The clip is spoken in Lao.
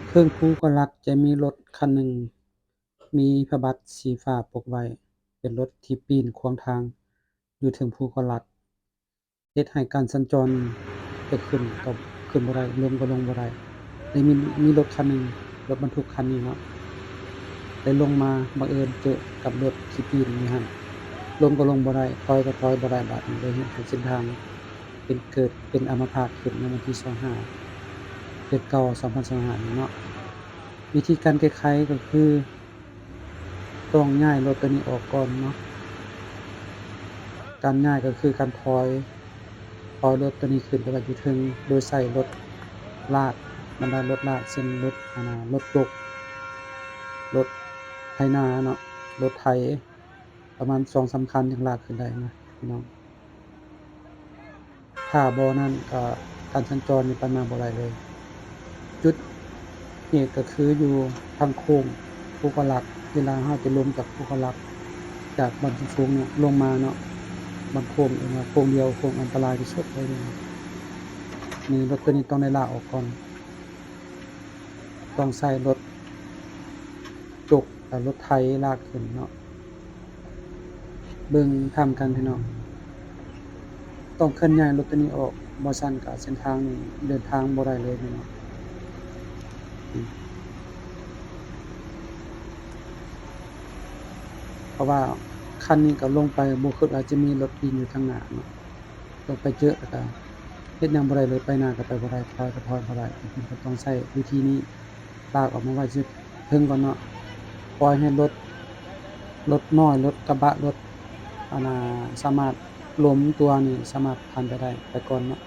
ເທິງພູກໍຫຼັກຈະມີລົດຄັນໜຶ່ງ ມີພະບັດສີຟ້າປົກໄວ້ ເປັນລົດທີ່ປີນຂວາງທາງຢູ່ເທິງພູກໍຫຼັກ ເຮັດໃຫ້ການສັນຈອນຈະຂຶ້ນກໍຂຶ້ນບໍ່ໄດ້ ລົງກໍລົງບໍ່ໄດ້ ໄດ້ມີ ມີລົດຄັນໜຶ່ງ ລົດບັນທຸກຄັນນີ້ເນາະ ໄດ້ລົງມາ ບັງເອີນເຈີກັບລົດທີ່ປີນຢູ່ຫັ້ນ ລົງກໍລົງບໍ່ໄດ້ ຖອຍກໍຖອຍບໍ່ໄດ້ ບາດນີ້ໄດ້ເຮັດໃຫ້ເສັ້ນທາງເປັນ ເກີດເປັນອາມະພາດຂຶ້ນໃນວັນທີຊາວຫ້າ ເດືອນເກົ້າ ສອງພັນຊາວຫ້ານີ້ເນາະ. ວິທີການແກ້ໄຂກໍຄື ຕ້ອງຍ້າຍລົດຕົວນີ້ອອກກ່ອນເນາະ. ການຍ້າຍກໍຄືການຖອຍ ຖອຍລົດຕົວນີ້ຂຶ້ນໄປໄວ້ຢູ່ເທິງ ໂດຍໃຊ້ລົດລາກ ບັນດາລົດລາກ ເຊັ່ນ ລົດ ອັນນ່າ ລົດຈົກ ລົດໄຖນາເນາະ ລົດໄຖ ປະມານສອງສາມຄັນ ຈັ່ງລາກຂຶ້ນໄດ້ນະພີ່ນ້ອງ. ຖ້າບໍ່ນັ້ນກໍການສັນຈອນນີ້ໄປມາບໍ່ໄດ້ເລີຍ. ຈຸດເຫດກໍຄືຢູ່ທາງໂຄ້ງພູກະຫຼັກ ເວລາເຮົາຈະລົງຈາກພູກະຫຼັກ ຈາກບ້ານສູງໆນີ້ລົງມາເນາະ ບາງໂຄ້ງເອີ້ນວ່າໂຄ້ງດ່ຽວ ໂຄ້ງອັນຕະລາຍທີ່ສຸດເລີຍນີ້ ນີ້ລົດຕົວນີ້ຕ້ອງໄດ້ລາກອອກກ່ອນ ຕ້ອງໃຊ້ລົດຈົກ ແລ້ວລົດໄຖລາກຂຶ້ນເນາະ. ເບິ່ງທຳກັນພີ່ນ້ອງ ຕ້ອງເຄື່ອນຍ້າຍລົດຕົວນີ້ອອກ ບໍ່ຊັ້ນກະເສັ້ນທາງນີ້ເດີນທາງບໍ່ໄດ້ເລີຍພີ່ນ້ອງ ເພາະວ່າຄັນນີ້ກໍລົງໄປ ບໍ່ຄິດວ່າຈະມີລົດຕີນຢູ່ທາງໜ້າເນາະ ລົງໄປເຈີແລ້ວກໍເຮັດຫຍັງບໍ່ໄດ້ເລີຍ ໄປໜ້າກໍໄປບໍ່ໄດ້ ຖອຍກໍຖອຍບໍ່ໄດ້ ເພິ່ນກໍຕ້ອງໃຊ້ວິທີນີ້ ລາກອອກມາໄວ້ຈຸດເທິງກ່ອນເນາະ ປ່ອຍໃຫ້ລົດ ລົດນ້ອຍ ລົດກະບະ ລົດ ອັນນ່າ ສາມາດ ລົມຕົວນີ້ສາມາດຜ່ານໄປໄດ້ ໄປກ່ອນເນາະ.